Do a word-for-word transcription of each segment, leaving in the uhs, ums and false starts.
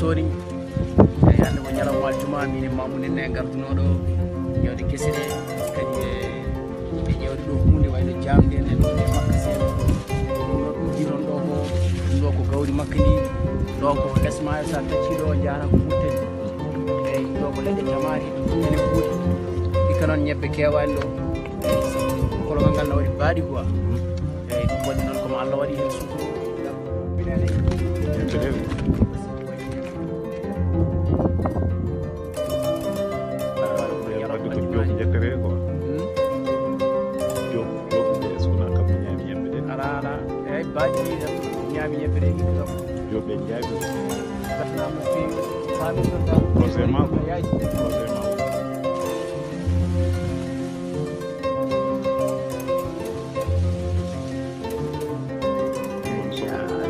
Joni, eyi, hannde ko ñalawma aljuma, min e Mamoune en e ngarduno ɗo, ƴeewde gese ɗe, kadi e, e ƴeewde ɗo huunde wayno jamɗe en, en ɗo e makka seeɗa. Ɗum ɗo ɗum jiiton ɗo ko, ɗum ɗo ko gawri makka ndi, ɗo ko les maayo, so a taccii ɗo, njaara ko Mauritanie. Eyi, ɗum ɗo ko leɗɗe tamaate, ene buuɗi. Hikka noon ñebbe keewaani ɗo. Eyi, sabu kolongal ngal na waɗi baaɗi quoi. Eyi, ɗum waɗi noon ko mo Allah waɗi heen sutura. Ñebbe ɗe. Wadde ko Joob njettete quoi. Joob, Joob ɗum est-ce que wonaa kamɓe ñaami ñebbe ɗe? Alaa, alaa. Eyi, baaji ɗi tan ñaami ñebbe ɗe, hikka kam. Joob ɓe ñaami. Gasnaa mo feewi. Faami ɗon tan. Prochainement quoi. Yaaji. Prochainement.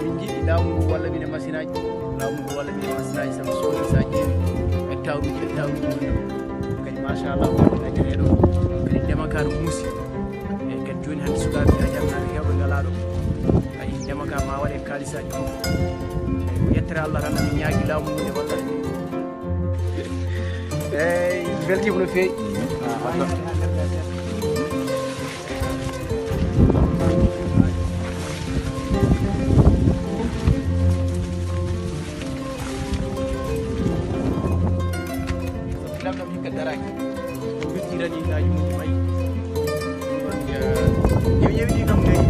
Min njiɗi laamu ngu walla min e machine aji. Laamu ngu walla min e machine aji, sabu soodi, so a ƴeewi hectare uji, hectare uji woni ɗo. Kadi machallah, wonɓe kadi reeɗo, kadi ndema ka no muusi. Eyi, kadi jooni hannde sukaaɓe Kajaŋŋaaɓe heewɓe ngalaa ɗo. Ayi, ndema ka ma waɗe kaalisaaji fof. Eyi, ko yettere Allah tan, min ñaagi laamu ngu nde walla. Eyi, mi weltiima no feewi. Lamɗam hikka daraaki. O wirtirani haaji mum mayi. Ɗum ɗon, eh, ƴeew ƴeew ɗi kam gari.